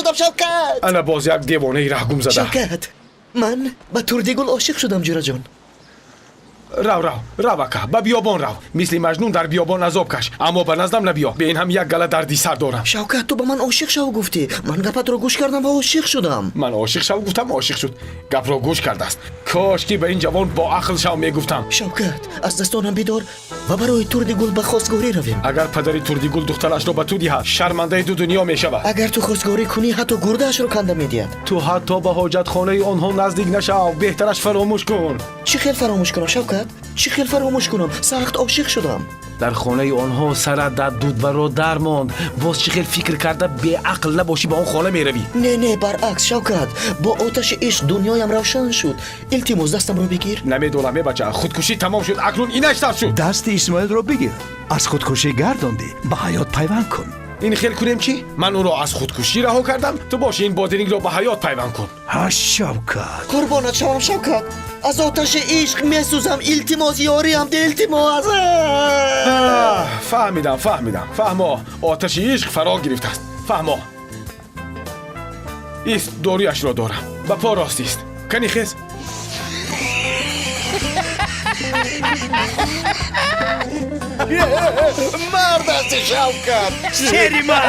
Шудам, Шавкат. Ана боз як девонаи раҳгум зада. Шавкат, ман ба Турдигул ошиқ шудам, ҷураҷон. Рав, рав, рав, ака, ба биёбон рав, мисли Маҷнун дар биёбон азоб каш, аммо ба наздам набиё. Бе ин ҳам як гала дарди сар дорам. Шавкат, ту ба ман ошиқ шав гуфтӣ, ман гапатро гӯш кардам ва ошиқ шудам. Ман ошиқ шав гуфтам, ошиқ шуд, гапро гӯш кардааст. Кош ки ба ин ҷавон бо ақл шав мегуфтам. Шавкат, аз дастонам бидор ва барои Турдигул ба хостгорӣ равем. Агар падари Турдигул духтарашро ба ту диҳад, шармандаи ду дунё мешавад. Агар ту хостгорӣ кунӣ, ҳатто гурдаашро канда медиҳад. Ту ҳатто ба ҳоҷатхонаи онҳо наздик нашав, беҳтараш фаромӯш кун. Чӣ хел фаромӯш кунам, Шавкат? Чӣ хел фаромӯш кунам? Сахт ошиқ шудам. Дар хонаи онҳо сарат дар дудваро дар монд, боз чӣ хел фикр карда, беақл набошӣ, ба он хона меравӣ? Не, не, баръакс, Шавкат, бо оташи ишқ дунёям равшан шуд. Илтимос, дастамро бигир. Намедонам, е бача, худкушӣ тамом шуд, акнун инаш сар шуд. Дасти Исмоилро бигир, аз худкушӣ гардондӣ, ба ҳаёт пайванд кун. Ин хел кунем чӣ? Ман ӯро аз худкушӣ раҳо кардам, ту боши ин бодирингро ба ҳаёт пайванд кун. Ҳа, Шавкат. Қурбонат шавам, Шавкат, аз оташи ишқ месӯзам. Илтимос, ёриам де, илтимос. Фаҳмидам, фаҳмидам, фаҳмо, оташи ишқ фаро гирифтааст, фаҳмо. Ист, доруяшро дорам, ба по рост ист, кани хез. Мард ҳасти, Шавкат. Шери ман.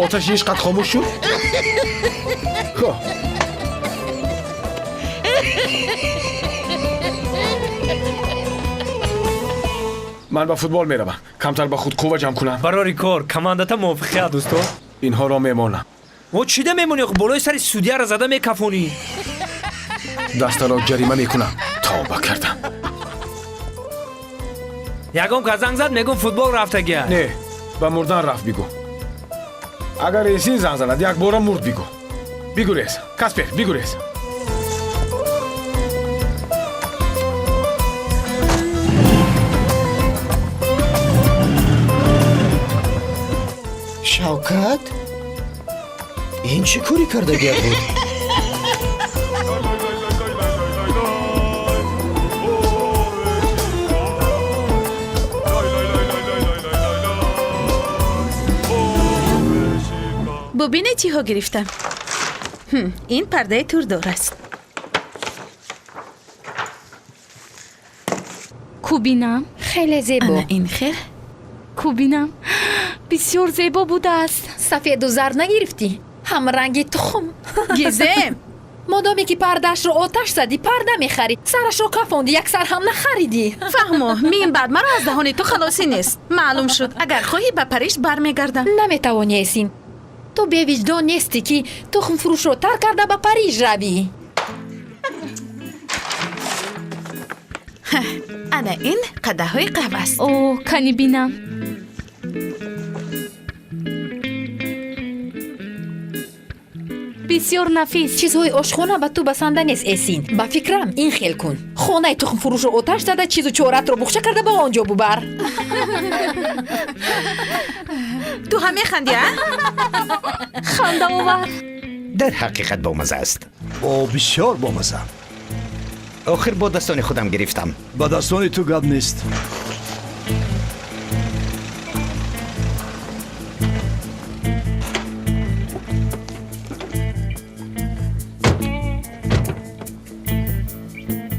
Оташи ишқат хомӯш шуд? Хо, ман ба футбол меравам, камтар ба худ қувва ҷамъ кунам. Барори кор, командата мувофиқият, дӯсто. Инҳоро мемонам. О, чида мемонӣ? Болои сари судьяро зада мекафонӣ. Дастаро ҷарима мекунам, тавба кардам. Ягон кас занг зад, мегӯм футбол рафтагия. Не, ба мурдан рафт бигӯ. Агар Эсин занг занад, якбора мурд бигӯ. Бигурез, Каспер, бигурез. Шавкат, ин чӣ корӣ кардагият буд? Бубине, чиҳо гирифтам. Ин пардаи турдор аст. Кӯ бинам. Хеле зебо. Ана ин хел. Кӯ бинам, бисёр зебо будааст. Сафеду зар нагирифтӣ, ҳамранги тухм. Гизем. Модоме ки пардаашро оташ задӣ, парда мехарӣ, сарашро кафондӣ, як сар ҳам нахаридӣ. Фаҳмо, мин баъд маро аз даҳони ту халосӣ нест. Маълум шуд, агар хоҳӣ, ба Париж бармегардам. Наметавонӣ, Эсин. Ту бевиҷдон нестӣ, ки тухмфурӯшро тарк карда ба Париж равӣ. Ана ин қадаҳҳои қаҳва аст. О, кани бинам. Бисёр нафис. Чизҳои ошхона ба ту басанда нест, Эсин. Ба фикрам, ин хел кун: хонаи тухмфурӯшро оташ зада, чизу чоратро буғча карда, ба он ҷо бубар. Ту ҳам механдӣ, а? Хандаовар. Дар ҳақиқат бомаза аст. О, бисёр бомаза. Охир бо дастони худам гирифтам. Ба дастони ту гап нест.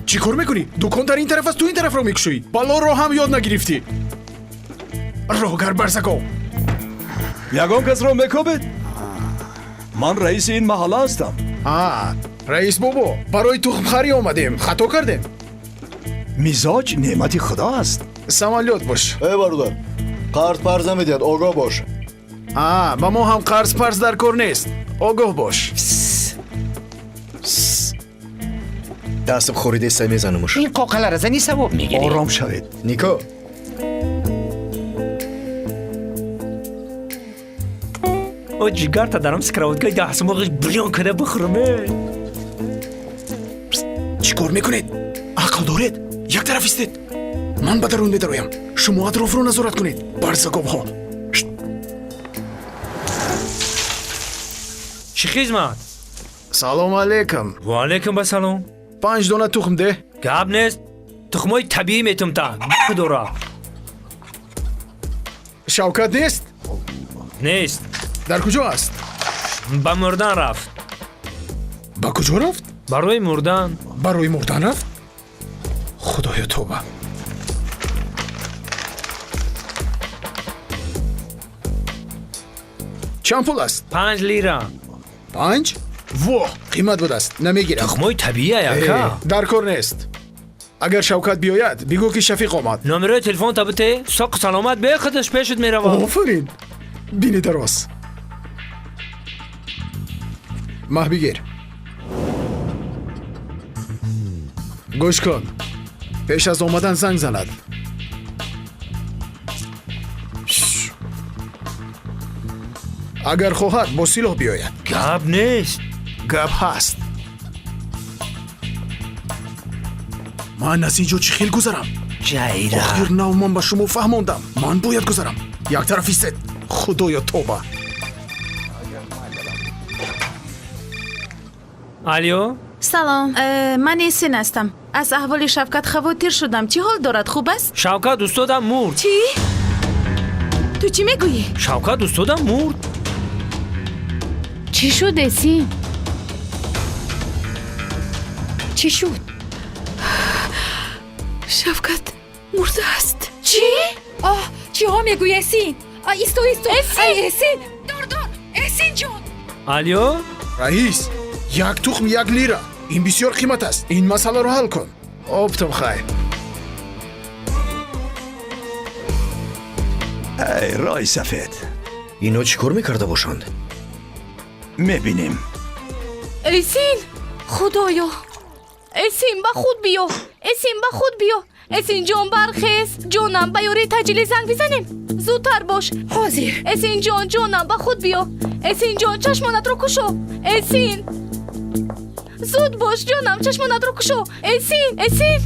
Чӣ кор мекунӣ? Дукон дар ин тараф аст, ту ин тарафро мекушоӣ. Балоро ҳам ёд нагирифтӣ, роҳгар барзагов. Ягон касро мекобед? Ман раиси ин маҳалла ҳастам. А, раис бобо, барои тухмхарӣ омадем, хато кардем. Мизоҷ неъмати худо аст. Самолёт бош. Э, бародар, қарз парз намедиҳад, огоҳ бош. А, ба мо ҳам қарз парз дар кор нест, огоҳ бош. Дастам хоридаеста, мезанамуш. Ин қоқалара зани, савоб мегирӣ. Ором шавед. Нико. О, ҷигарта дарам сковородкаи даҳсумоғиш бирён када бихӯраме. Чӣ кор мекунед? Ақл доред? Як тараф истед, ман ба дарун медароям, шумо атрофро назорат кунед, барзаговҳо. Чӣ хизмат? Салому алейкум. Ваалайкум басалом. 5 дона тухм деҳ. Гап нест, тухмои табиӣ метумта дора. Шавкат нест? Нест. Дар куҷо аст? Ба мурдан рафт. Ба куҷо рафт? Барои мурдан. Барои мурдан рафт? Худоё, тоба. Чанд пул аст? 5 лира. 5? Воҳ, қимат будааст, намегирам. Тухмои табиӣ, ака. Дар кор нест. Агар Шавкат биёяд, бигӯ ки Шафиқ омад. Номерои телефонта бите, соқу саломат бе, худаш пешат меравад. Офарин, бини дароз. Маҳ, бигир. Гӯш кун, пеш аз омадан занг занад. Агар хоҳад, бо силоҳ биёяд. Гап нест. Гап ҳаст. Ман аз ин ҷо чӣ хел гузарам? Ҷайра. Охир нав ман ба шумо фаҳмондам. Ман бояд гузарам. Як тараф истед. Худоё, тоба. Алё? Салом, ман Эсин ҳастам. Аз аҳволи Шавкат хавотир шудам. Чӣ ҳол дорад, хуб аст? Шавкат устодам мурд. Чӣ? Ту чӣ мегӯӣ? Шавкат устодам мурд. Чӣ шуд, Эсин? Чӣ шуд? Шавкат мурдааст. Чӣ? Оҳ, чиҳо мегӯӣ, Эсин? Исто, исто. Эсин, дор, дор, Эсин ҷон. Алё? Раис, як тухм 1 лира. Ин бисёр қимат аст. Ин масъаларо ҳал кун. Оптом хайр. Эй, рои сафед. Ино чӣ кор мекарда бошанд? Мебинем. Эсин, худоё, Эсин, ба худ биё. Эсин, ба худ биё. Эсин ҷон, бархез. Ҷонам, ба ёрии таҷилӣ занг бизанем. Зудтар бош. Ҳозир. Эсин ҷон, ҷонам, ба худ биё. Эсин ҷон, чашмонатро кушо. Эсин, зуд бош, ҷонам, чашмонатро кушо. Эсин, Эсин,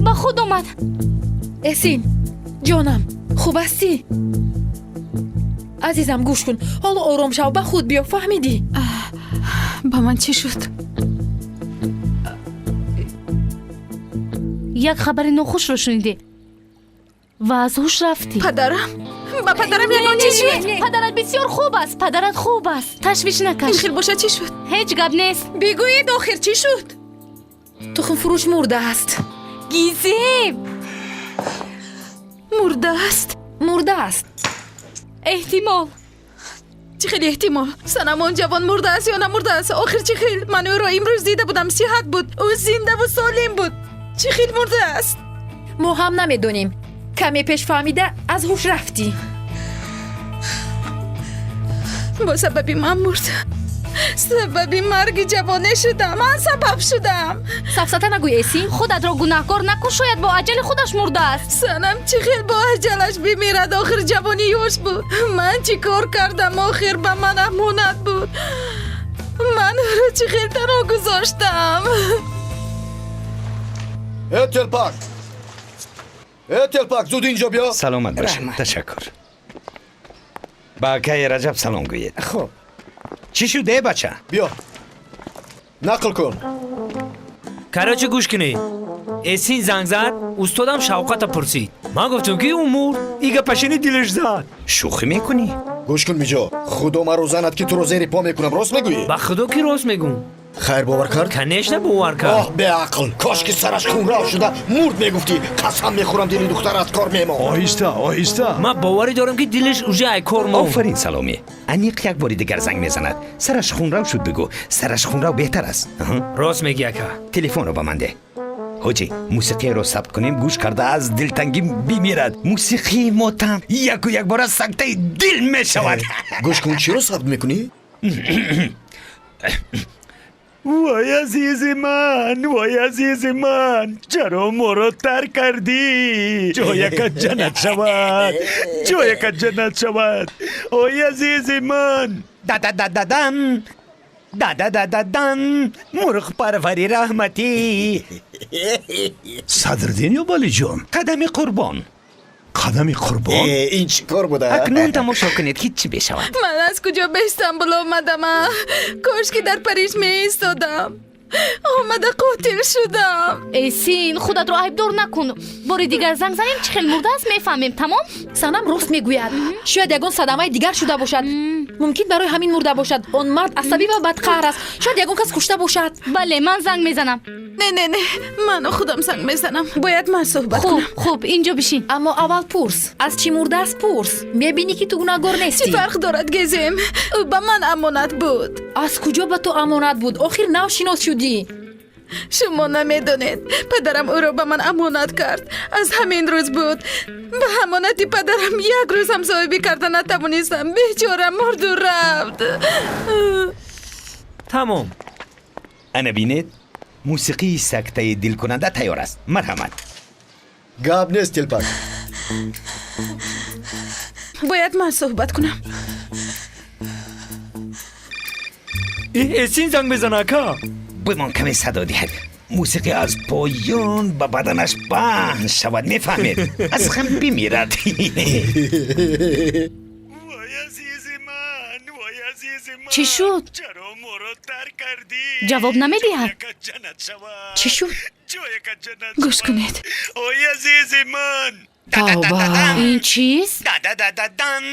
ба худ омад. Эсин ҷонам, хуб ҳастӣ? Азизам, гӯш кун, ҳоло ором шав, ба худ биё, фаҳмидӣ? Ба ман чӣ шуд? Як хабари нохушро шунидӣ ва аз ҳуш рафтӣ. Падарам, ба падарам ягон чӣ шуд? Падарат бисёр хуб аст, падарат хуб аст, ташвиш накаш. Ин хел боша чӣ шуд? Ҳеҷ гап нест. Бигӯед, охир чӣ шуд? Тухмфурӯш мурдааст. Гизеб мурдааст. Мурдааст. Эҳтимол. Чӣ хел эҳтимол? Санам, он ҷавон мурдааст ё намурдааст? Охир чӣ хел? Ман ӯро имрӯз дида будам, сиҳат буд, ӯ зиндаву солим буд. Чӣ хел мурдааст? Мо ҳам намедонем. Каме пеш фаҳмида аз ҳуш рафтӣ. Бо сабаби ман мурд. Сабаби марги ҷавоне шудам. Ман сабаб шудам. Сафсата нагӯй, Эсин. Худатро гунаҳкор накун, шояд бо аҷали худаш мурдааст. Санам, чӣ хел бо аҷалаш бимирад? Охир ҷавони ёш буд. Ман чӣ кор кардам? Охир ба ман амонат буд. Ман ӯро чӣ хел танҳо гузоштам? Э, телпак! Э, телпак, зуд инҷо биё. Саломат бошед, ташаккур. Ба акаи Раҷаб салом гӯед. Хуб. Чӣ шуд, э бача? Биё, нақл кун. Короче, гӯш кунед. Эсин занг зад, устодам Шавқата пурсид. Ман гуфтам, ки ӯ мурд. И гапашини дилаш зад. Шӯхӣ мекунӣ? Гӯш кун, Миҷо, худо маро занад, ки туро зери по мекунам. Рост мегӯӣ? Ба худо, ки рост мегӯм. Хайр, бовар кард? Конечно, бовар кард. Оҳ, беақл, кош ки сараш хунрав шуда мурд мегуфтӣ. Қасам мехӯрам, дили духтар аз кор мемонд. Оҳиста, оҳиста. Ман боварӣ дорам, ки дилаш уже ай кор монд. Офарин, Саломӣ. Аниқ як бори дигар занг мезанад. Сараш хунрав шуд бигӯ. Сараш хунрав беҳтар аст. Рост мегӣ, ака. Телефонро ба ман деҳ. Ҳоҷӣ, мусиқиеро сабт кунем, гӯш карда аз дилтангӣ бимирад. Мусиқии мотам яку якбора сактаи дил мешавад. Гӯш кун, чиро сабт мекунӣ? Вой, азизи ман, вой, азизи ман, чаро моро тарк кардӣ? Ҷоякат ҷаннат шавад, ҷоякат ҷаннат шавад, ой, азизи ман. Да-да-да-да-дам, да-да-да-да-дам, мурғпарвари раҳматӣ. Садриддин ё Валиҷон? Қадами қурбон. Қадами қурбон? Ин чӣ кор буда? Акнун тамошо кунед, ки чӣ мешавад. Ман аз куҷо ба Истанбул омадам? Кош ки дар Париж меистодам. Омада қотил шудам. Эсин, худатро айбдор накун. Бори дигар занг занем, чӣ хел мурдааст мефаҳмем, тамом? Санам рост мегӯяд. Шояд ягон садамаи дигар шуда бошад. Мумкин барои ҳамин мурда бошад. Он мард асабӣ ва бадқаҳр аст. Шояд ягон кас кушта бошад. Бале, ман занг мезанам. Не, не, не, ману худам занг мезанам. Бояд ман суҳбат кунам. Хуб, хуб, инҷо бишин. Аммо аввал пурс. Аз чӣ мурдааст пурс. Мебинӣ ки ту гунаҳгор нестӣ. Чӣ фарқ дорад, Гезем? Ӯ ба ман амонат буд. Аз куҷо ба ту амонат буд? Охир нав шинос шудӣ. Шумо намедонед, падарам ӯро ба ман амонат кард. Аз ҳамин рӯз буд. Ба амонати падарам як рӯз ҳам соҳибӣ карда натавонистам. Бечора мурду рафт. Тамом. Ана бинед, мусиқии сактаи дилкунанда тайёр аст. Марҳамат. Гап нест, Телпак. Бояд ман суҳбат кунам. Эсин занг мезана, ака. Бимон, каме садо диҳад. Мусиқӣ аз поён ба баданаш паҳн шавад, мефаҳмед? Аз ғам бимирад. Вой, азизи ман, вой, азизи ман. Чӣ шуд? Чаро моро тарк кардӣ? Ҷавоб намедиҳад. Ҷоякат ҷаннат шавад. Чӣ шуд? Ҷоякат ҷаннат Гӯш шавад. кунед. Ой, азизи ман. Тавба. Ин чиз? Да-да-да-да-дан,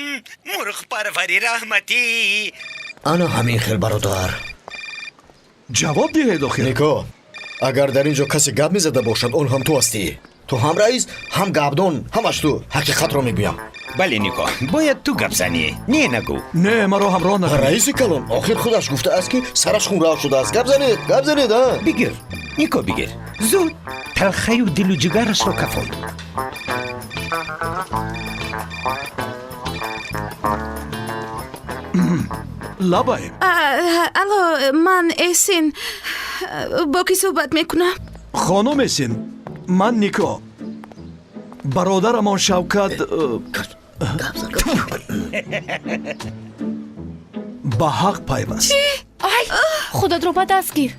мурғпарвари раҳматӣ. Ана ҳамин хел, бародар. Ҷавоб диҳед охир. Нико, агар дар ин ҷо касе гап мезада бошад, он ҳам ту ҳастӣ. Ту ҳам раис, ҳам гапдон, ҳамаш ту. Ҳақиқатро мегӯям. Бале, Нико, бояд ту гап занӣ. Не, нагӯ. Не, маро ҳамроҳ накунед. Раиси калон охир худаш гуфтааст, ки сараш хунрав шудааст. Гап занед, гап занед, а? Бигир, Нико, бигир. Зуд талхаю дилу ҷигарашро кафон. Лабай. Алло, ман Эсин. Бо кӣ суҳбат мекунам? Хонум Эсин, ман Нико. Бародарамон Шавкат ба ҳақ пайваст. Чӣ? Ай, худатро ба даст гир.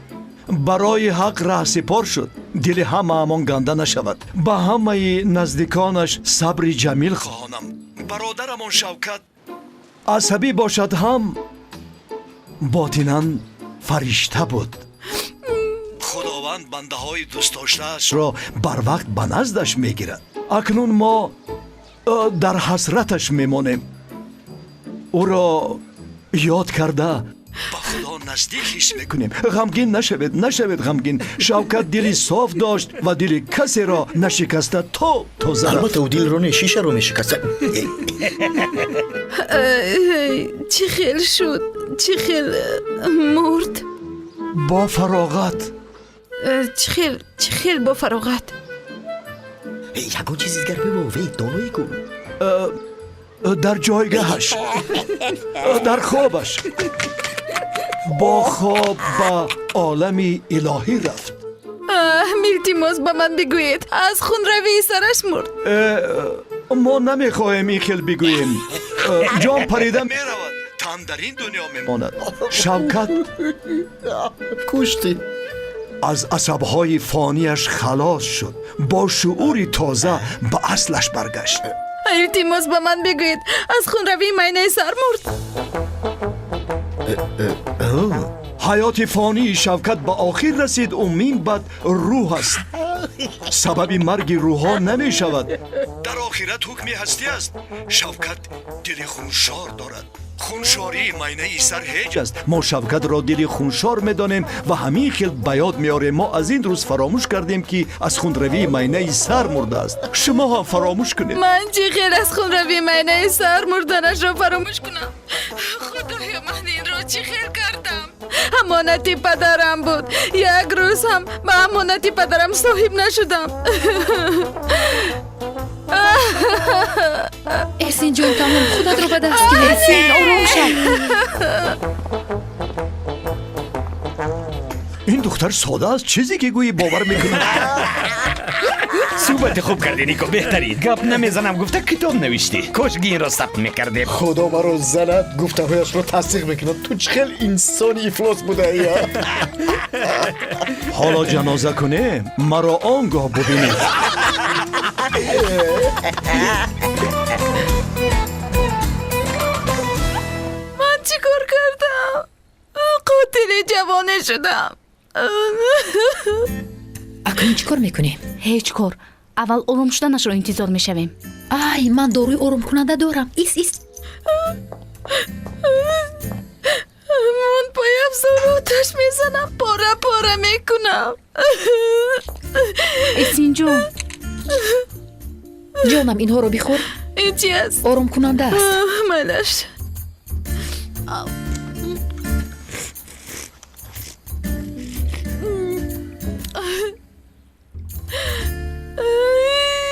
Барои ҳақ раҳсипор шуд. Дили ҳамаамон ганда нашавад. Ба ҳамаи наздиконаш сабри ҷамил хоҳонам. Бародарамон Шавкат асабӣ бошад ҳам, ботинан фаришта буд. Худованд бандаҳои дӯстдоштаашро барвақт ба наздаш мегирад. Акнун мо дар ҳасраташ мемонем. Ӯро ёд карда ба Худо наздик ҳис мекунем. Ғамгин нашавед, нашавед ғамгин. Шавкат дили соф дошт ва дили касеро нашикаста то тоза рафт. Албатта, ӯ дилро не, шишаро мешикаста. Чӣ хел шуд? Чӣ хел мурд? Бо фароғат. Чӣ хел, чӣ хел бо фароғат? Ягон чизи дигар бибов, эй, доноӣ кун. Дар ҷойгаҳаш, дар хобаш, бо хоб ба олами илоҳӣ рафт. Илтимос, ба ман бигӯед, аз хунравии сараш мурд? Мо намехоҳем ин хел бигӯем. Ҷон парида меравад, тан дар ин дунё мемонад. Шавкат куштӣ. Аз асабҳои фонияш халос шуд, бо шуури тоза ба аслаш баргашт. Илтимос, ба ман бигӯед, аз хунравии майнаи сар мурд? Ҳаёти фонии Шавкат ба охир расид. Ӯ минбаъд рӯҳ аст. Сабаби марги рӯҳҳо намешавад. Дар охират ҳукми ҳастӣ аст. Шавкат дили хуншор дорад. Хуншории майнаи сар ҳеҷ аст. Мо Шавкатро дили хуншор медонем ва ҳамин хел ба ёд меорем. Мо аз ин рӯз фаромӯш кардем, ки аз хунравии майнаи сар мурдааст. Шумо ҳам фаромӯш кунед. Ман чӣ хел аз хунравии майнаи сар мурданашро фаромӯш кунам? Худоё, ман инро чӣ хел кардам? Амонати падарам буд. Як рӯз ҳам ба амонати падарам соҳиб нашудам. Эсин ҷон, тамом, худатро ба даст гир. Эсин, ором шав. Ин духтар сода аст, чизе ки гӯӣ бовар мекунад. Суҳбати хуб кардӣ, Нико, беҳтарин. Гап намезанам гуфта китоб навиштӣ. Кошки инро сабт мекардем. Худо маро занад, гуфтаҳояшро тасдиқ мекунад. Ту чӣ хел инсони ифлос будаӣ? Ҳоло ҷаноза кунем, маро он гоҳ бубинед. Ман чӣ кор кардам? Қотили ҷавоне шудам. Акнун чӣ кор мекунем? Ҳеҷ кор. Аввал ором шуданашро интизор мешавем. Ай, ман доруи оромкунанда дорам. Ис, ис. Ман пойафзорро оташ мезанам, пора пора мекунам. Эсинҷон. Ҷонам, инҳоро бихӯр. Ин чи аст? Оромкунанда аст. Майлаш.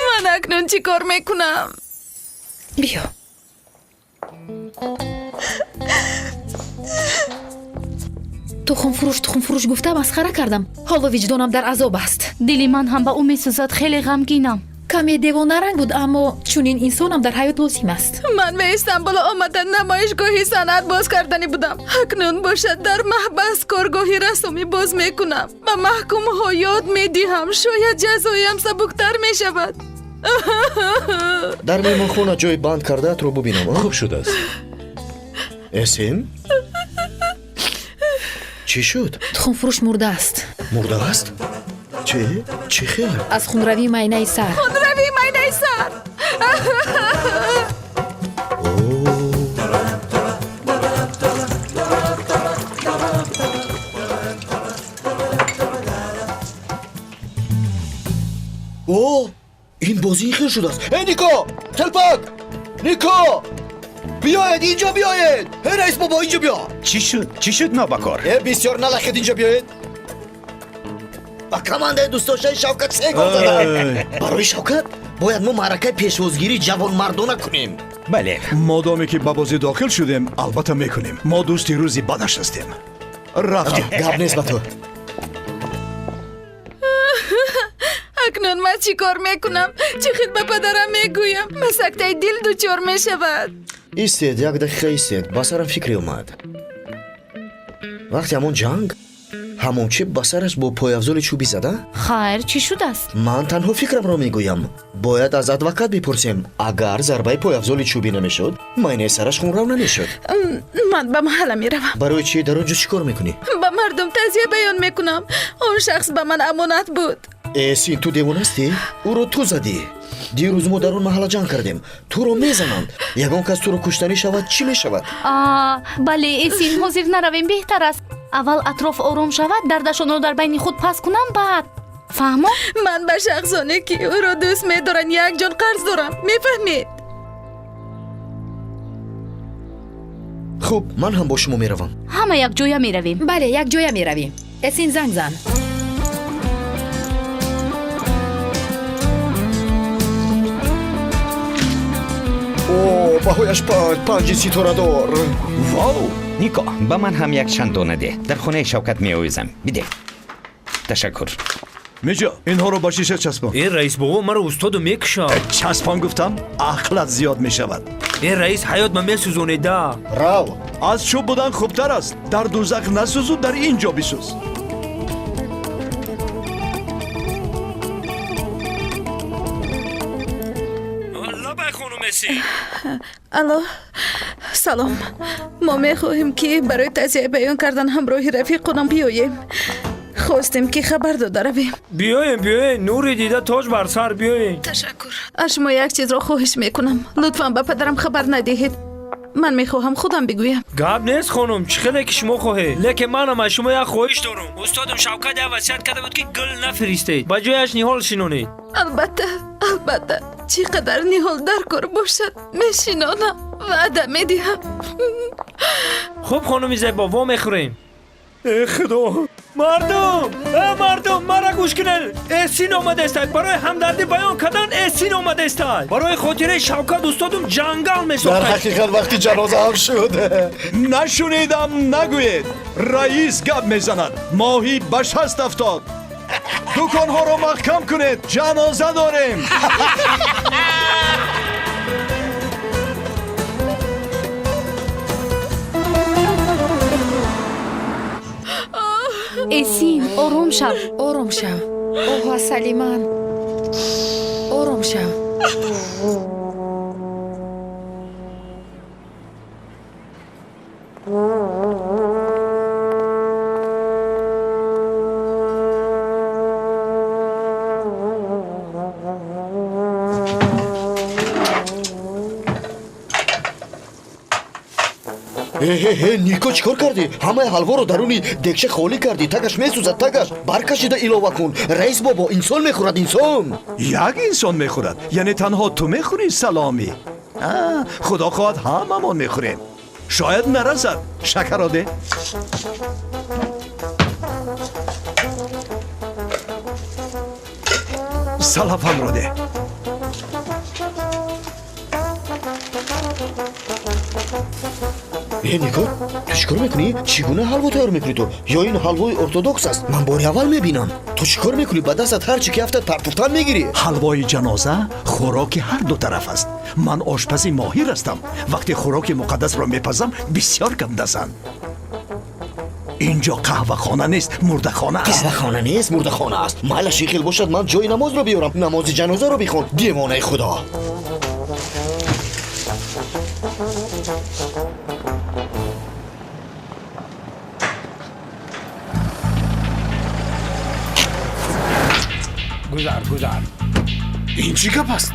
Ман акнун чӣ кор мекунам? Биё. Тухмфурӯш, тухмфурӯш гуфта масхара кардам. Ҳоло виҷдонам дар азоб аст. Дили ман ҳам ба ӯ месӯзад, хеле ғамгинам. Каме девонаранг буд, аммо чунин инсонам дар ҳаёт лозим аст. Ман ба Истанбул омада намоишгоҳи санъат боз кардани будам. Акнун бошад дар маҳбас коргоҳи рассомӣ боз мекунам. Ба маҳкумҳо ёд медиҳам, шояд ҷазоям сабуктар мешавад. Дар меҳмонхона ҷои банд кардаатро бубинам. Хуб шудааст. Эсин? Чӣ шуд? Тухмфурӯш мурдааст. Мурдааст? Чӣ? Чӣ хел? Аз хунравии майнаи сар. Хунравии майнаи сар. О, ин бозӣ ин хел шудааст. Эй, Нико! Телпак! Нико! Биёед, инҷо биёед! Эй, раис бобо, инҷо биё! Чӣ шуд? Чӣ шуд, нобакор? Э, бисёр налахед, инҷо биёед. Ба командаи дӯстдоштаи Шавкат се гол зада. Барои Шавкат бояд мо маъракаи пешвозгирии ҷавонмардона кунем. Бале. Модоме ки ба бозӣ дохил шудем, албатта мекунем. Мо дӯсти рӯзи бадаш ҳастем. Рафтем. Гап нест ба ту. Акнун ман чӣ кор мекунам? Чӣ хел ба падарам мегӯям? Ба сактаи дил дучор мешавад. Истед, як дақиқа истед. Ба сарам фикре омад. Вақти ҳамон ҷанг ҳамон чип ба сараш бо пойафзоли чӯбӣ зада? Хайр, чӣ шудааст? Ман танҳо фикрамро мегӯям. Бояд аз адвокат бипурсем. Агар зарбаи пойафзоли чӯбӣ намешуд, майнаи сараш хунрав намешуд. Ман ба маҳалла меравам. Барои чӣ? Дар он ҷо чӣ кор мекунӣ? Ба мардум тазия баён мекунам. Он шахс ба ман амонат буд. Эсин, ту девонастӣ? Ӯро ту задӣ. Дирӯз мо дар он маҳалла ҷанг кардем. Туро мезананд. Ягон кас туро куштанӣ шавад, чӣ мешавад? Бале, Эсин, ҳозир наравем беҳтар аст. Аввал атроф ором шавад, дардашонро дар байни худ пас кунам, баъд. Фаҳмо? Ман ба шахсоне ки ӯро дӯст медоранд як ҷон қарз дорам. Мефаҳмед? Хуб, ман ҳам бо шумо меравам. Ҳама якҷоя меравем. Бале, якҷоя меравем. Эсин, занг зан. О, баҳояш панҷ, панҷи ситорадор. Вау! Нико, ба ман ҳам як чанд дона деҳ. Дар хонаи Шавкат меовезам. Бидеҳ. Ташаккур. Миҷо, инҳоро ба шиша часпон. Э, раис бобо, маро устоду мекушад. Часпон гуфтам, ақлат зиёд мешавад. Э, раис, ҳаёт ма месӯзонеда. Рав. Аз чӯб будан хубтар аст. Дар дӯзах насӯзу, дар ин ҷо бисӯз. Лабай, хонум Эсин. Алло, салом. Мо мехоҳем ки барои тазия баён кардан ҳамроҳи рафиқонам биёем. Хостем ки хабар дода равем. Биёем, биёем, нури дида тоҷ бар сар, биёем. Ташаккур. Аз шумо як чизро хоҳиш мекунам. Лутфан ба падарам хабар надиҳед. Ман мехоҳам худам бигӯям. Гап нест, хонум, чӣ хеле ки шумо хоҳед. Лекин манам аз шумо як хоҳиш дорам. Устодам Шавкат як васият карда буд, ки гул нафиристед, ба ҷояш ниҳол шинонед. Албатта, албатта. Чӣ қадар ниҳол дар кор бошад, мешинонам. Ваъда медиҳам. Хуб, хонуми зебо, во мехӯрем. Э, худо! Мардум! Э, мардум, мара гӯш кунед! Эсин омадаистад. Барои ҳамдардӣ баён кардан Эсин омадаистад. Барои хотираи Шавкат устодум ҷангал месохтад. Дар ҳақиқат вақти ҷаноза ҳам шуд. Нашунидам, нагӯед. Раис гап мезанад. Моҳӣ ба шаст афтод. Дуконҳоро маҳкам кунед, ҷаноза дорем. Эсин, ором шав. Ором шав. Оҳ, асали ман. Ором шав. Ҳе, Нико, чӣ кор кардӣ? Ҳамаи ҳалворо даруни дегча холӣ кардӣ. Тагаш месӯзад, тагаш. Баркашида илова кун. Раис бобо, инсон мехӯрад, инсон. Як инсон мехӯрад, яъне танҳо ту мехӯрӣ, Саломӣ. Худо хоҳад, ҳамамон мехӯрем. Шояд нарасад. Шакарро де. Салафанро де. Э, Нико, ту чӣ кор мекунӣ? Чӣ гуна ҳалво тайёр мекунӣ ту? Ё ин ҳалвои ортодокс аст? Ман бори аввал мебинам. Ту чӣ кор мекунӣ? Ба дастат ҳар чӣ ки афтад, партофтан мегирӣ. Ҳалвои ҷаноза хӯроки ҳар ду тараф аст. Ман ошпази моҳир ҳастам. Вақте хӯроки муқаддасро мепазам, бисёр гап назан. Инҷо қаҳвахона нест, мурдахона аст. Қаҳвахона нест, мурдахона аст. Майлаш, ин хел бошад, ман ҷои намозро биёрам. Намози ҷанозаро бихон, девонаи худо. Гузар, гузар. Ин чӣ гап аст?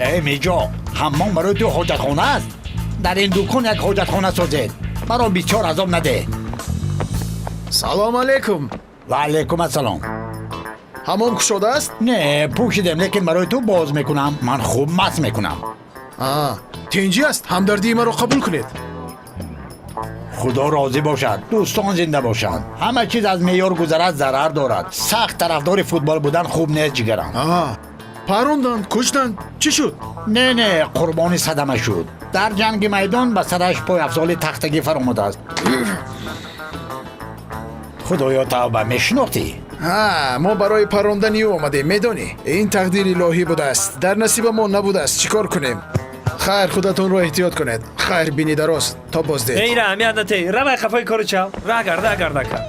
Эй меҷо, ҳаммом барои ту ҳоҷатхона аст. Дар ин дукон як ҳоҷатхона созед. Маро бисёр азоб надеҳ. Салом алейкум. Ва алейкум ассалом. Ҳаммом кушодааст? Не, пӯшидем, лекин барои ту боз мекунам. Ман хуб маст мекунам. Тинҷӣ аст, ҳамдардии маро қабул кунед. Худо розӣ бошад, дӯстон зинда бошанд. Ҳама чиз аз меъёр гузарад, зарар дорад. Сахт тарафдори футбол будан хуб нест, ҷигарам. Паронданд, куштанд, чӣ шуд? Не, не, қурбони садама шуд. Дар ҷанги майдон ба сараш пойафзоли тахтагӣ фаромадааст. Худоё, тавба, мешинохтӣ? Ҳа, мо барои парондани ӯ омадем, медонӣ. Ин тақдири илоҳӣ будааст, дар насиба мо набудааст, чӣ кор кунем? Хайр, худатонро эҳтиёт кунед. Хайр, бини дароз, то боздед. Эй, раҳмият натей, равай қафои кори чав. Раҳ гарда, гардака.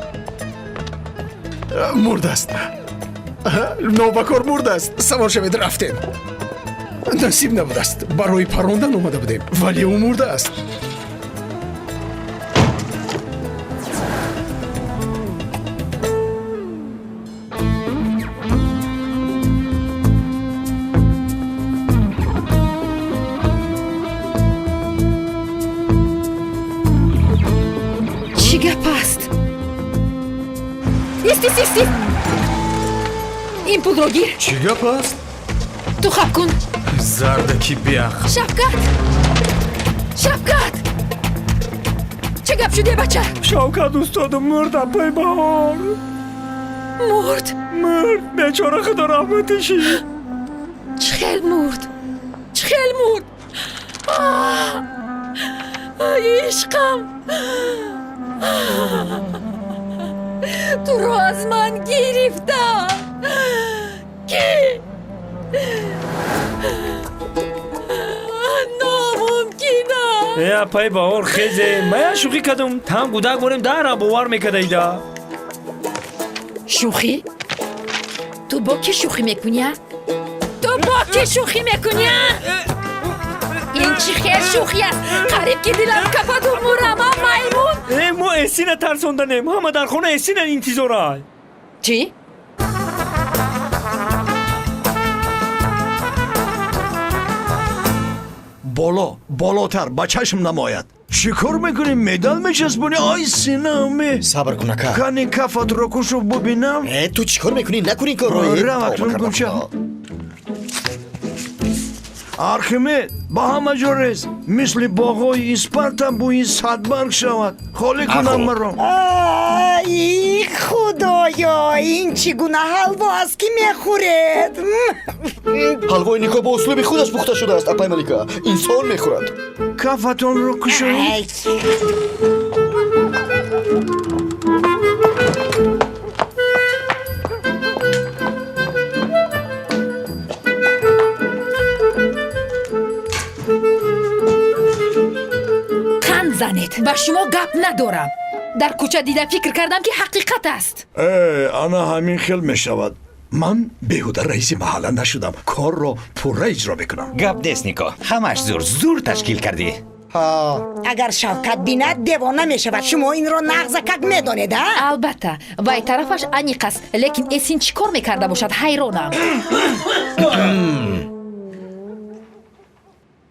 Мурдааст, нобакор мурдааст. Савор шавед, рафтем. Насиб набудааст, барои парондан омада будем, вале ӯ мурдааст. Чӣ гап аст? Ист, ист, ист, ист! Ин пулро гир. Чӣ гап аст? Ту хаб кун. Зардаки беақл. Шавкат, Шавкат, чӣ гап шуде, бача? Шавкат устодум мурд, апай Баҳор. Мурд? Мурд, бечора, худо раҳматиши. Чӣ хел мурд? Чӣ хел мурд? Ишқам, туро аз ман гирифтам ки номумкин аст. Э, апай Баҳор, хезе, мая шӯхӣ кардум. Там гудак борем, дара бовар мекардаида. Шӯхӣ? Ту бо кӣ шӯхӣ мекунӣ, а? Ту бо кӣ шӯхӣ мекунӣ, а? Ин чӣ хел шӯхӣ аст? Қариб ки дилам кафаду мурам, а, маймун. Э, мо Эсина тарсонданем, ҳама дар хона Эсина интизорай. Чӣ? Боло, болотар, ба чашм намояд. Чӣ кор мекунӣ? Медал мечаспонӣ? Ай, синаме. Сабр кун, ака. Кани кафатро кушу, бубинам. Э, ту чӣ кор мекунӣ? Накун ин корро. Рав, акнун гумша. Архимед, ба ҳама ҷо рез. Мисли боғҳои Испарта бӯи садбарг шавад. Холӣ кунам маро. Ай, худоё, ин чӣ гуна ҳалво аст, ки мехӯред? Ҳалвои Нико бо услуби худаш пухта шудааст, апай Малика. Инсон мехӯрад. Кафатонро кушоед. Қанд занед, ба шумо гап надорам. Дар кӯча дида фикр кардам, ки ҳақиқат аст. Э, ана ҳамин хел мешавад. Ман беҳуда раиси маҳалла нашудам. Корро пурра иҷро мекунам. Гап нест, Нико, ҳамаш зур зур ташкил кардӣ. Агар Шавкат бинад, девона мешавад. Шумо инро нағзакак медонед, а? Албатта, вай тарафаш аниқ аст, лекин Эсин чӣ кор мекарда бошад, ҳайронам.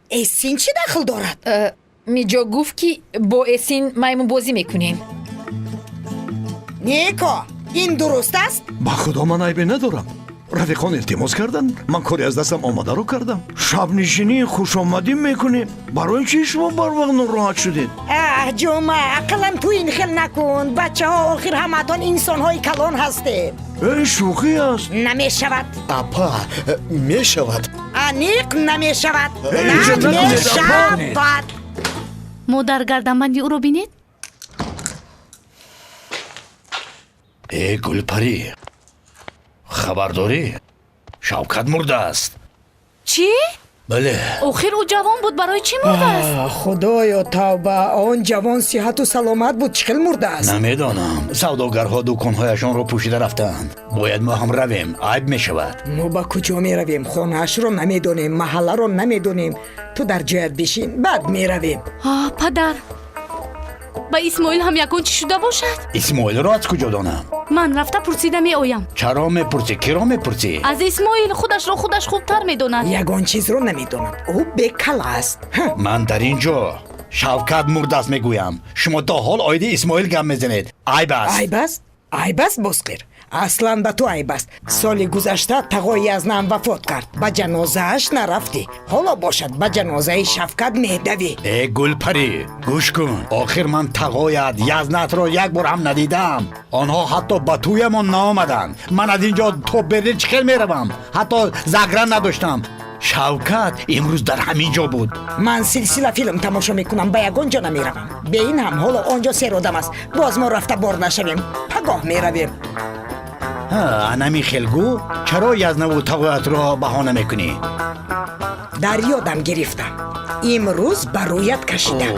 Эсин чӣ дахл дорад? Миҷо гуфт, ки бо Эсин маймунбозӣ мекунем. Нико, ин дуруст аст? Ба худо, ман айбе надорам. Рафиқон илтимос карданд, ман кори аз дастам омадаро кардам. Шабнишинии хушомадӣ мекунем. Барои чӣ шумо барвақт нороҳат шудед? Аҳ, Ҷума, ақаллан ту ин хел накун. Бачаҳо, охир ҳамаатон инсонҳои калон ҳастед. Эй, шӯхӣ аст. Намешавад. Апа, мешавад. Аниқ намешавад. Намешавад. Модар, гарданбанди ӯро бинед. Э, Гулпарӣ, хабар дорӣ? Шавкат мурдааст. Чӣ? Бале. Охир ӯ ҷавон буд, барои чӣ мурдааст? Худоё, тавба! Он ҷавон сиҳату саломат буд, чӣ хел мурдааст? Намедонам. Савдогарҳо дуконҳояшонро пӯшида рафтаанд. Бояд мо ҳам равем, айб мешавад. Мо ба куҷо меравем? Хонаашро намедонем, маҳалларо намедонем. Ту дар ҷоят бишин, баъд меравем. Падар, ба Исмоил ҳам ягон чӣ шуда бошад? Исмоилро аз куҷо донам? Ман рафта пурсида меоям. Чаро мепурсӣ? Киро мепурсӣ? Аз Исмоил, худашро худаш хубтар медонад. Ягон чизро намедонад, ӯ бекала аст. Ман дар ин ҷо Шавкат мурдааст мегӯям, шумо то ҳол оиди Исмоил гап мезанед. Айб аст. Айб аст, айб аст, Бозқир, аслан ба ту айб аст. Соли гузашта тағои Язнам вафот кард, ба ҷанозааш нарафтӣ, ҳоло бошад ба ҷанозаи Шавкат медавӣ. Э, Гулпарӣ, гӯш кун. Охир ман тағоят Язнатро як бор ҳам надидам. Онҳо ҳатто ба тӯямон наомаданд. Ман аз ин ҷо то Берлин чӣ хел меравам? Ҳатто загран надоштам. Шавкат имрӯз дар ҳамин ҷо буд. Ман силсила филм тамошо мекунам, ба ягон ҷо намеравам. Бе ин ҳам ҳоло он ҷо сер одам аст. Боз мо рафта бор нашавем, пагоҳ меравем. Анами хелгӯ, чаро Язнаву тағоятро баҳона мекунӣ? Дар ёдам гирифтам, имрӯз ба рӯят кашидам.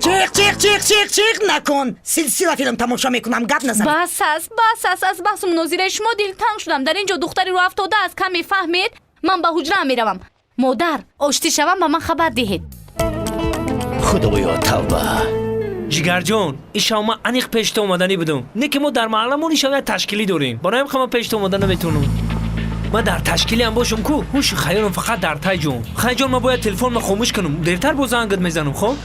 Чиқ, чиқ, чиқ, чиқ, чиқ накун. Силсила филм тамошо мекунам, гап назан. Бас аст, бас аст. Аз баҳсу мунозираи шумо дилтанг шудам. Дар ин ҷо духтари рӯафтода аст, каме фаҳмед. Ман ба ҳуҷраам меравам. Модар, оштӣ шавам, ба ман хабар диҳед. Худоё, тавба! Ҷигарҷон, ин шав ман аниқ пеши ту омаданӣ будам, не ки мо дар маҳалламон ин шав як ташкилӣ дорем, барои ҳам ман пеши ту омада наметавонам. Ман дар ташкилиам бошам ку, ҳушу хаёлам фақат дар Тайҷон. Хайҷон, ман бояд телефонма хомӯш кунам, дертар боз зангат мезанам, хоб?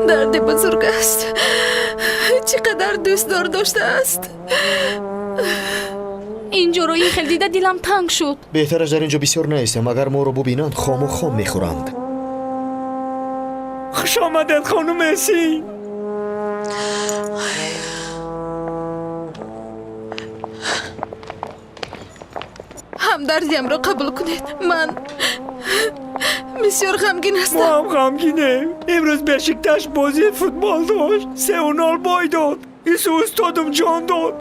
Дарди бузург аст. Чӣ қадар дӯстдор доштааст. Ин ҷоро ин хел дида дилам танг шуд. Беҳтараш дар ин ҷо бисёр наистем. Агар моро бубинанд, хому хом мехӯранд. Хуш омадед, хонум Эсин. Ҳамдардиамро қабул кунед. Ман бисёр ғамгин ҳастам. Мо ҳам ғамгинем. Имрӯз Бешикташ бозии футбол дошт, 3-0 бой дод. Ису устодум ҷон дод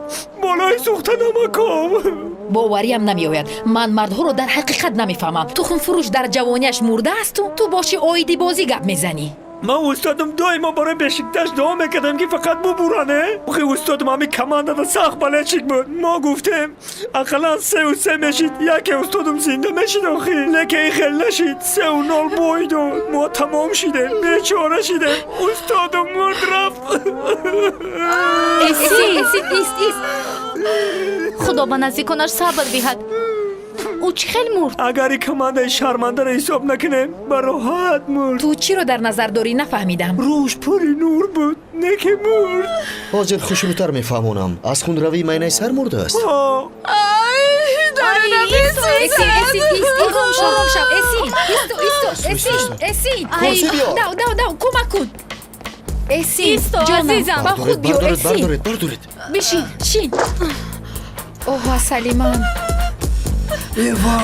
болои сӯхта намаком. Бовариам намеояд. Ман мардҳоро дар ҳақиқат намефаҳмам. Тухмфурӯш дар ҷавониаш мурдаасту ту боши оиди бозӣ гап мезанӣ. Ман устодам доимо барои Бешикташ дуо мекардам, ки фақат бубуране. Охи устодам ҳамин командада сахт болельщик буд. Мо гуфтем, ақаллан 3-3 мешид, яке устодам зинда мешид. Охи лекин ин хел нашид, 3-0 бой дод. Мо тамом шидем, бечора шидем. Устодам мурд, рафт. Эсин, Эсин, ист, ист. Худо ба наздиконаш сабр диҳад. Ӯ чӣ хел мурд? Агар ин командаи шармандаро ҳисоб накунем, ба роҳат мурд. Ту чиро дар назар дорӣ, нафаҳмидам. Рӯш пури нур буд, не ки мурд. Ҳозир хушрӯтар мефаҳмонам. Аз хунравии майнаи сар мурдааст. Эсин, Эсин, ист, ором шав, ором шав. Эсин, исто, исто, Эсин, Эсин. Курсӣ биё. Дав, дав, дав, кӯмак кун. Эсин, Исто, ҷонам, азизам. ба худ биё. Бардоред, Эсин. бардоред, бардоред. Бишин. Шин. Оҳ, асали ман. Эва,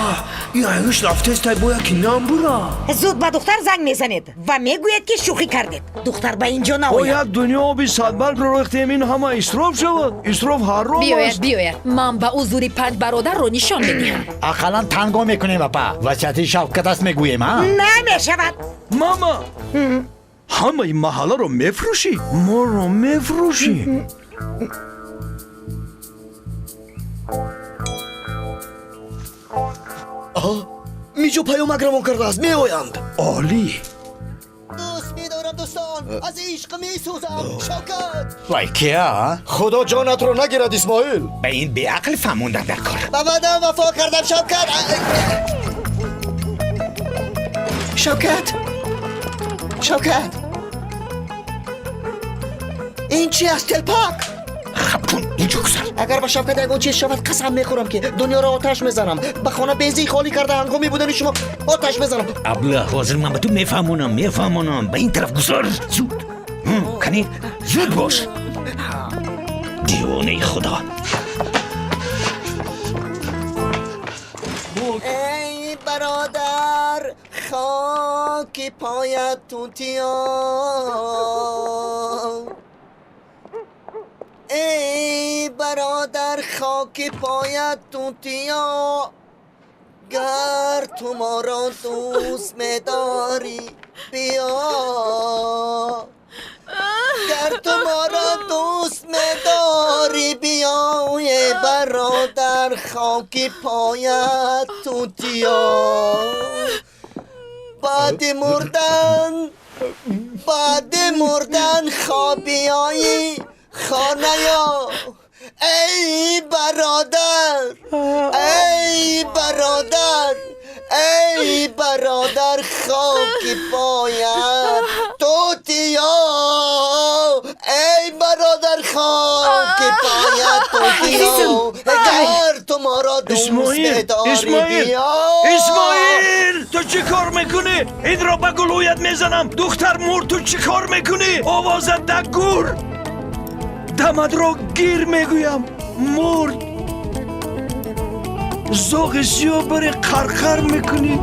Аюш рафтестай боя ки намбура. Зуд ба духтар занг мезанед ва мегӯед, ки шӯхӣ кардед. Духтар ба ин ҷо наояд. Як дунё оби садбаргро рехтем, ин ҳама исроф шавад. Исроф ҳаром биёяд аст. Биёяд, ман ба ӯ зури панҷ бародарро нишон медиҳам. Ақаллан танго мекунем, апа. Васияти Шавкат аст, мегӯем, а? Намешавад. Мама, ҳамаи маҳалларо мефурӯшӣ, моро мефурӯшӣ. Миҷо паёмак равон кардааст, меоянд. Олӣ. Дӯст медорам, дӯстон, аз ишқ месӯзам, Шавкат. Вай, кия? Худо ҷонатро нагирад, Исмоил. Ба ин беақл фаҳмондан дар кор. Ба ваъдаам вафо кардам, Шавкат. Шавкат, Шавкат, ин чи аст? Телпак. Хаб кун, инҷо гузар. Агар ба Шавкат ягон чиз шавад, қасам мехӯрам, ки дунёро оташ мезанам. Ба хона бензин холӣ карда, ҳангоми будани шумо оташ мезанам. Абла, ҳозир ман ба ту мефаҳмонам, мефаҳмонам. Ба ин тараф гузар, зуд. Кани, зуд бош, девонаи худо. Эй бародар, хоки поят тутиё. Эй бародар, хоки поят тутиё. Гар ту моро дӯст медорӣ, биё. Гар ту моро дӯст медорӣ, биё. Эй бародар, хоки поят тутиё. Баъди мурдан, баъди мурдан хобиёи хонаё. Эй бародар, эй бародар, эй бародар, хоки поят тутиё. Эй бародар, хоки поят тутиё. Гар ту моро дӯст Исмоил, медорӣ, Исмоил, биё. Исмоил, ту чӣ кор мекунӣ? Инро ба гулӯят мезанам. Духтар мурд, ту чӣ кор мекунӣ? Овозат да гур. Дамадро гир мегӯям. Мурд. Зоғи сиёҳ бари қарқар мекунӣ.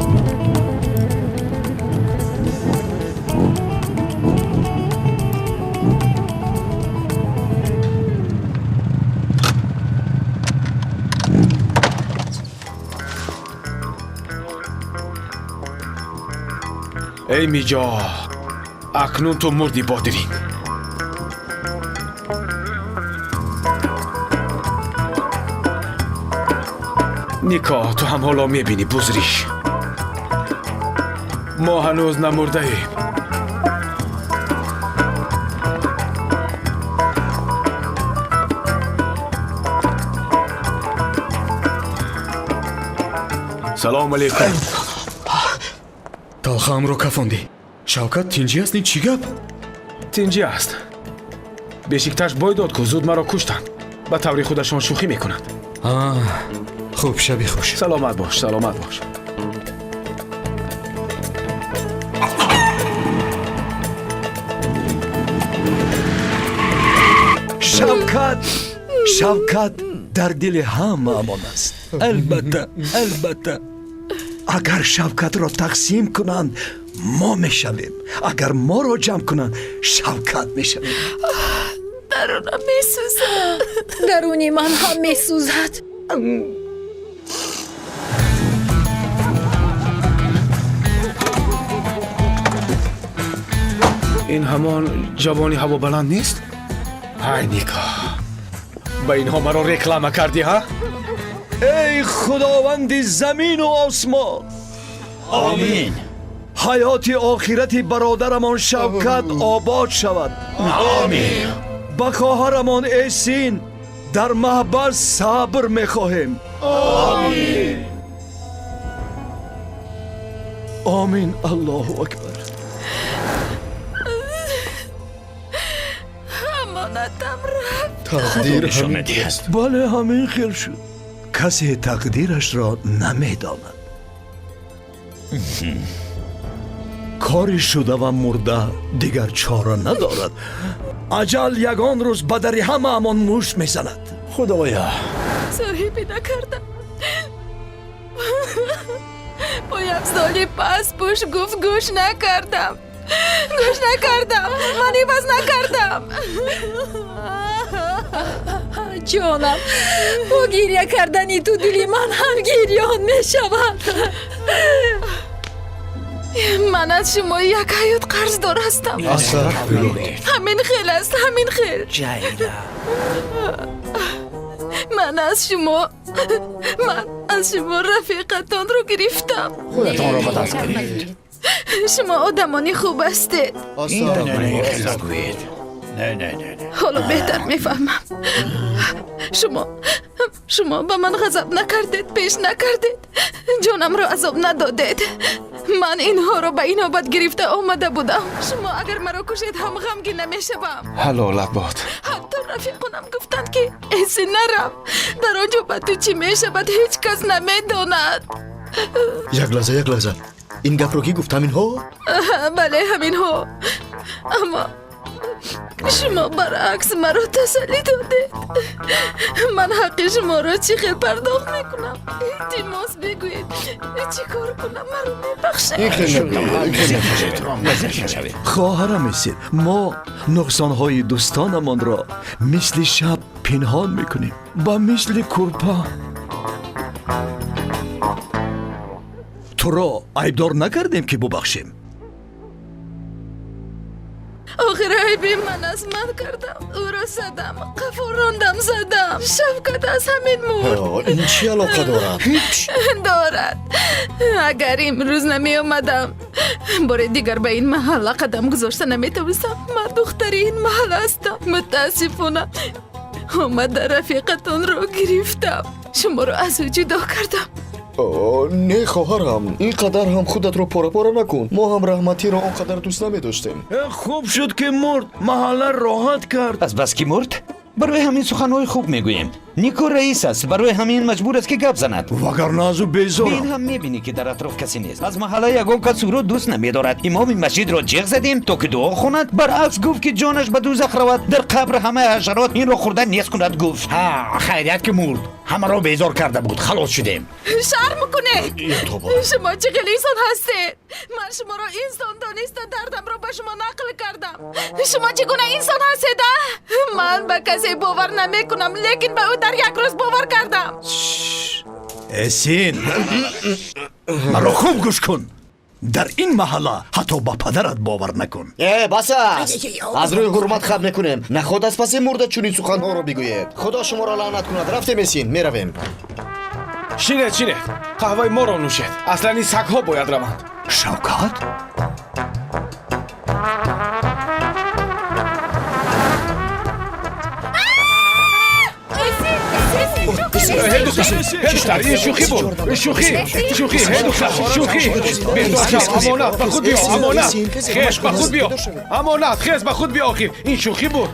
Эй Миҷо, акнун ту мурди, бодиринг. Нико, ту ҳам ҳоло мебинӣ, бузриш. Мо ҳанӯз намурдаем. Салому алейкум. Талхаамро кафондӣ. Шавкат, тинҷӣ аст? Ин чӣ гап? Тинҷӣ аст. Бешикташ бой дод, ку зуд маро куштанд. Ба таври худашон шӯхӣ мекунанд. Хуб, шаби хуш. Саломат бош, саломат бош. Шавкат, Шавкат дар дили ҳамаамон аст. Албатта, албатта. Агар Шавкатро тақсим кунанд, мо мешавем. Агар моро ҷамъ кунанд, Шавкат мешавем. Дарунам месӯзад. Даруни ман ҳам месӯзад. Ин ҳамон ҷавони ҳавобаланд нест? Ай Нико, ба инҳо маро реклама кардӣ, ҳа? Эй худованди замину осмон, омин. Ҳаёти охирати бародарамон Шавкат обод шавад. Омин. Ба хоҳарамон Эсин дар маҳбас сабр мехоҳем. Омин. Омин. Аллоҳу акбар. Амонатам рафт. Тақдир ҳамин аст. Бале, ҳамин хел шуд. Касе тақдирашро намедонад. Кори шуда ва мурда дигар чора надорад. Аҷал ягон рӯз ба дари ҳамаамон мушт мезанад. Худоя, соҳибӣ накардам. Соли пас пуш гуфт, гӯш накардам. Гӯш накардам. Ман иваз накардам. Ҷонам, бо гиря кардани ту дили ман ҳам гирён мешавад. Ман аз шумо як ҳаёт қарздор ҳастам. Ҳамин хел аст, ҳамин хел. Ман аз шумо, ман аз шумо рафиқатонро гирифтам. Худатонро ба даст гиред. Шумо одамони хуб ҳастед. Не, не, не, не. Ҳоло беҳтар мефаҳмам. Шумо ба ман ғазаб накардед, пеш накардед, ҷонамро азоб надодед. Ман инҳоро ба инобат гирифта омада будам. Шумо агар маро кушед ҳам ғамгин намешавам. Ҳалолат бод. Ҳатто рафиқонам гуфтанд, ки эси нарав, дар он ҷо ба ту чӣ мешавад, ҳеҷ кас намедонад. Як лаҳза, як лаҳза, ин гапро кӣ гуфт? Ҳаминҳо? Бале, ҳаминҳо. Аммо шумо баръакс маро тасаллӣ додед. Ман ҳаққи шуморо чӣ хел пардохт мекунам? Илтимос, бигӯед, чӣ кор кунам, маро мебахшед? Хоҳарам Эсин, мо нуқсонҳои дӯстонамонро мисли шаб пинҳон мекунем, ба мисли кӯрпа. Туро айбдор накардем, ки бубахшем. Охир айби ман аст. Ман кардам, ӯро задам, қафо рондам, задам. Шавкат аз ҳамин мурд. Ин чӣ алоқа дорад? Ҳеҷ. Дорад. Агар имрӯз намеомадам, бори дигар ба ин маҳалла қадам гузошта наметавонистам. Ман духтари ин маҳалла ҳастам. Мутаассифона, омада рафиқатонро гирифтам, шуморо аз ӯ ҷудо кардам. Не, хоҳарам, ин қадар ҳам худатро пора-пора накун. Мо ҳам раҳматиро он қадар дӯст намедоштем. Хуб шуд, ки мурд, маҳалла роҳат кард. Аз бас ки мурд, барои ҳамин суханҳои хуб мегӯем. Нико раис аст, барои ҳамин маҷбур аст, ки гап занад. Вагарна аз ӯ безорам. Ин ҳам мебинӣ, ки дар атроф касе нест. Аз маҳалла ягон кас ӯро дӯст намедорад. Имоми масҷидро ҷеғ задем, то ки дуо хонад, баръакс гуфт, ки ҷонаш ба дӯзах равад, дар қабр ҳамаи ҳашарот инро хӯрда нест кунад, гуфт. Ҳа, хайрият, ки мурд, ҳамаро безор карда буд, халос шудем. Шарм кунед! Шумо чӣ хел инсон ҳастед? Ман шуморо инсон дониста дардамро ба шумо нақл кардам. Шумо чӣ гуна инсон ҳастед, а? Ман ба касе бовар намекунам, лекин ба ӯ дар як рӯз бовар кардам. Эсин, маро хуб гӯш кун. Дар ин маҳалла ҳатто ба падарат бовар накун. Э, бас аст. Аз рӯи ҳурмат хат мекунем. Наход аз паси мурда чунин суханҳоро бигӯед. Худо шуморо лаънат кунад. Рафтем, Эсин, меравем. Шинед, шинед, қаҳваи моро нӯшед. Аслан ин сагҳо бояд раванд. Шавкат. Ҳей, духтар, ҳей, духтар, ин шӯхӣ буд, шӯхӣ, шӯхӣ. Ҳей, духтар, шӯхӣ. Беҳдор шав, амонат, ба худ биё, амонат, хез, ба худ биё, амонат, хез, ба худ биё. Охир ин шӯхӣ буд.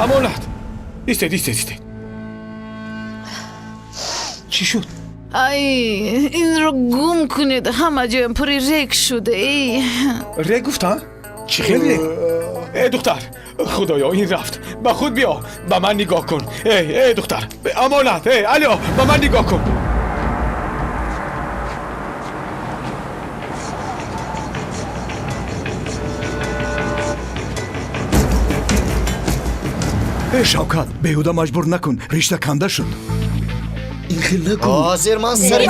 Амонат, истед, истед, истед, чӣ шуд? Ай, инро гум кунед, ҳама ҷоям пури рег шуда, эй. Рег гуфтам? Чӣ хел рег? Э, духтар, худоё, ин рафт. Ба худ биё, ба ман нигоҳ кун. Эй, эй, духтар, амонат, эй, алё, ба ман нигоҳ кун. Э, Шавкат, беҳуда маҷбур накун, ришта канда шуд. Ин хел накун. Ҳозир ман сари.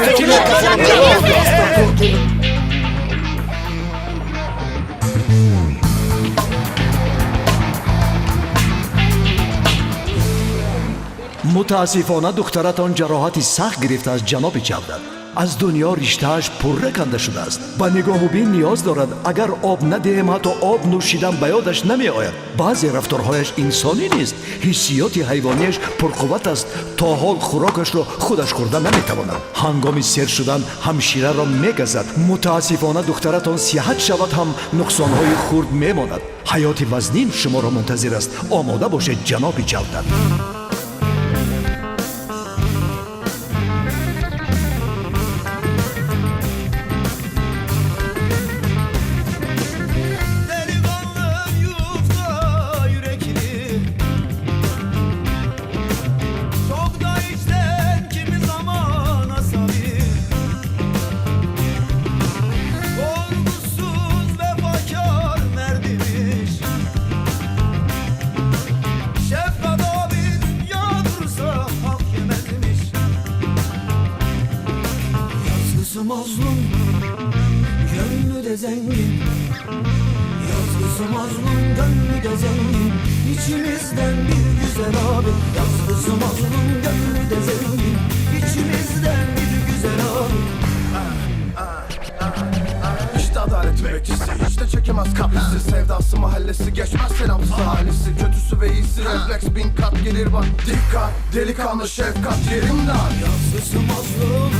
Мутаассифона, духтаратон ҷароҳати сахт гирифтааст, ҷаноби Ҷавдат. Аз дунё риштааш пурра канда шудааст, ба нигоҳубин ниёз дорад. Агар об надиҳем, ҳатто об нӯшидан ба ёдаш намеояд. Баъзе рафторҳояш инсонӣ нест, ҳиссиёти ҳайвонияш пурқувват аст. То ҳол хӯрокашро худаш хӯрда наметавонад. Ҳангоми сер шудан ҳамшираро мегазад. Мутаассифона, духтаратон сиҳат шавад ҳам, нуқсонҳои хурд мемонад. Ҳаёти вазнин шуморо мунтазир аст, омода бошед, ҷаноби Ҷавдат. zengin. Yazlısı mazlum, gönlü de zengin. İçimizden bir güzel abi. Yazlısı mazlum, gönlü de zengin. İçimizden bir güzel abi. İşte adalet bekçisi, hiç de çekemez kaprisi. Sevdası mahallesi, geçmez selamsız ahalisi. Kötüsü ve iyisi refleks bin kat gelir bak. Dikkat, delikanlı şefkat yerimden. Yazlısı mazlum,